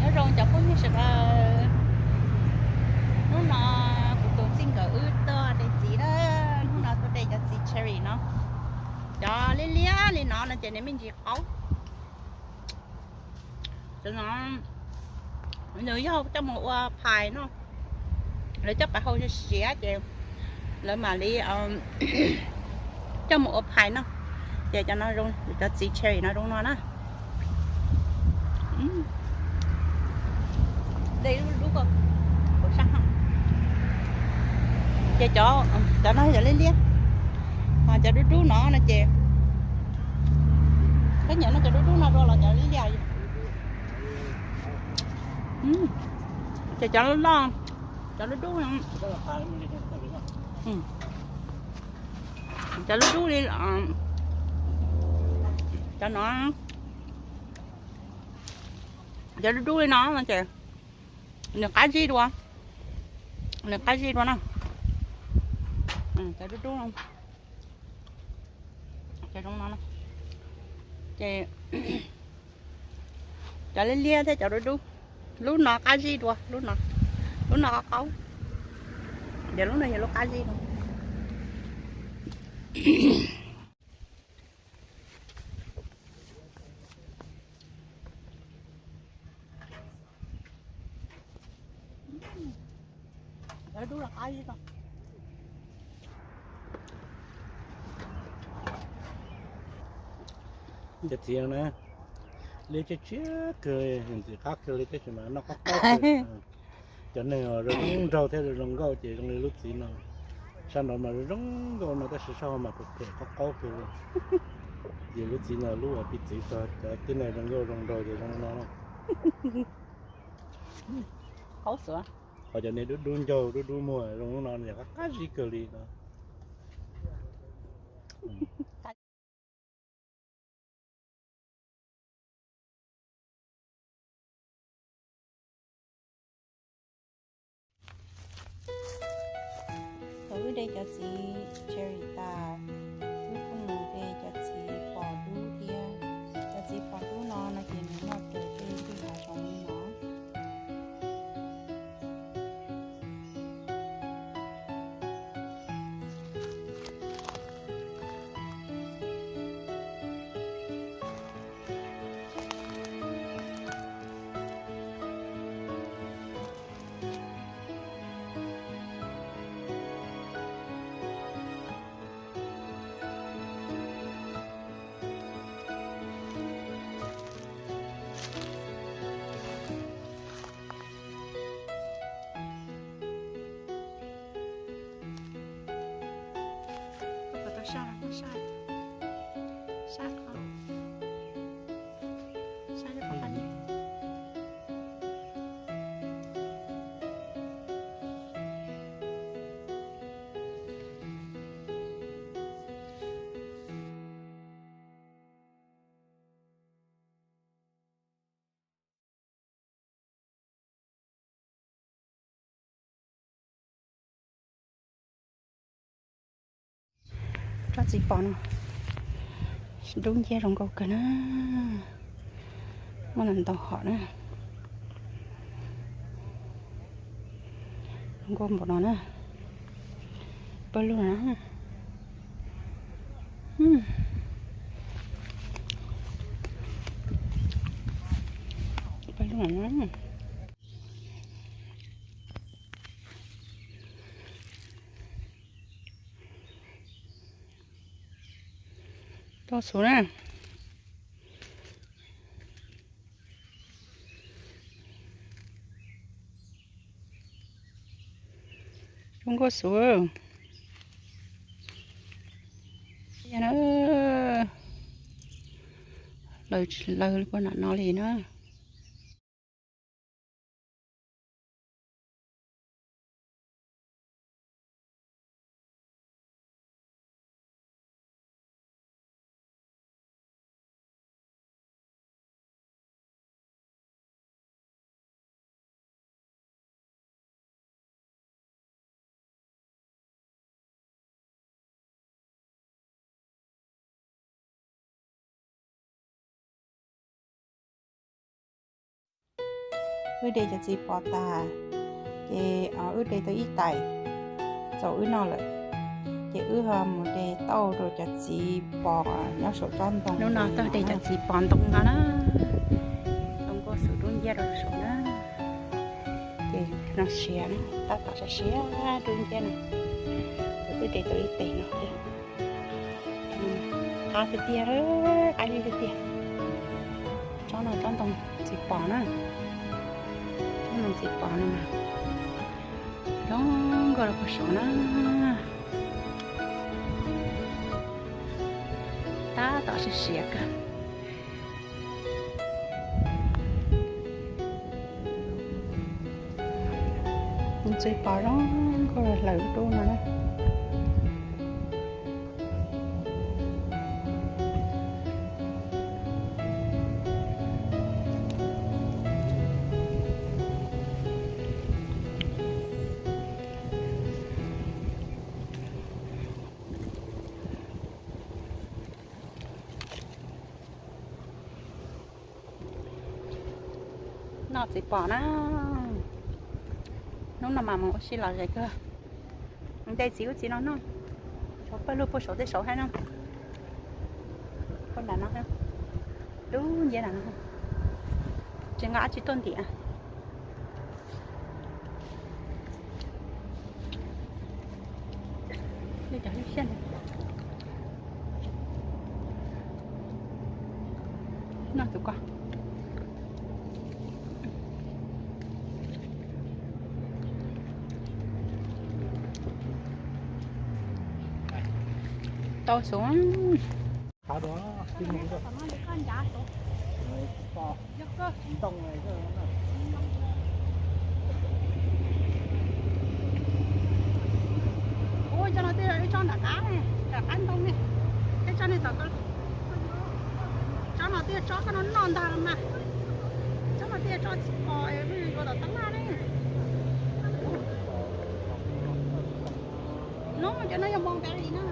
Nyob zoo cov phooj ywg sawv daws, hnub no kuv tus txij nkawm wb tuaj de txiv na, hnub no tuaj de cov txiv cherry no, cov liab liab li no no ces nws me ntsis qaub. Cov no nws yog coj mus ua phais no, lawv coj pais hau siav siav ces lawv mam li coj mus ua phais no, ces cov no zoo, cov txiv cherry no zoo no na. De lub dub ko, ces cov, cov no yog liab liab, ho cov dub dub no no ces, koj nyiam no cov dub dub no dua los cov liab liab? Ces cov loj, cov dub dub, cov dub dub li, cov no, cov dub dub li no no ces nws qab zib dua, nws qab zib dua na. Cov dub dub, cov zoo no, ces cov liab liab thiab cov dub dub. Lub no qab zib dua, lub no, lub no qaub qaub, ces lub no yog lub qab zib dua. Cov txiv na, liab tshiab tshiab kawg, ntxim qab kawg li tab sis mas noj qaub qaub kawg. Cov neeg zoo nraug thiab zoo nkauj ces zoo li lub txiv no. Sab nraud mas zoo nkauj no tab sis sab hauv mas phem phem qaub qaub kawg. Ces lub txiv no lub uas piv txwv txog cov tib neeg zoo nkauj zoo nraug ces zoo li no. Ho cov niag dub dub ncaug dub dub muag zoo li no, qab zib kawg li no. Thaum wb de cov txiv cherry tas, wb kuj mus de cov txiv pos dub thiab. Cov txiv pos dub no no ces nws noj raws tej ntug hav zoov li no. Koj puas tau saj, saj, saj, saj. Tsob txiv pos no dub nciab zoo nkauj kawg na. Muaj ntau ntau hom na. Zoo nkauj npaum no na. Pawg lug na. Pawg lug na. Tau xuv na. Zoo nkauj xuv. Lawv tsis lawv li puag nram no li na. Wb de cov txiv pos tas, ces wb de tau ib tais txaus wb noj lawm, ces wb ho mus de tauj rau cov txiv pos nyob saum tsob ntoo. Hnub no tuaj de cov txiv pos ntoo no na, zoo nkauj xuv dub nciab rau saum na. Ces no siav na, tab tom siav siav dub nciab na. Kuv twb de tau ib tes no thiab. Qab tiag tiag, qab tiag tiag. Tsob no tsob ntoo txiv pos na. Tsob ntoo txiv pos no mas zoo nkauj rau puag saum na. Tab tom siav siav kawg. Txiv pos zoo nkauj hlaws dub no na. Noj txiv pos na. Hnub no mas mus ua si lom zem kawg. De txiv ub txiv no noj. Tshuav pawg lug puag saum tej saud hab no. Puag nram no, dub nciab nram no. Tsis nqa dab tsi tuaj ntiav. Noj tus ko. Tau xov. Ua cov no twb yog ib tsob nram qab ne, nram qab ntoo ne. Tej tsob ne tom, tsob no twb yog tsob koj noj noj ntag los mas. Tsob no twb yog tsob txiv pos yuav tom tab laj ne. Hnub cov no yog npoo kav li na.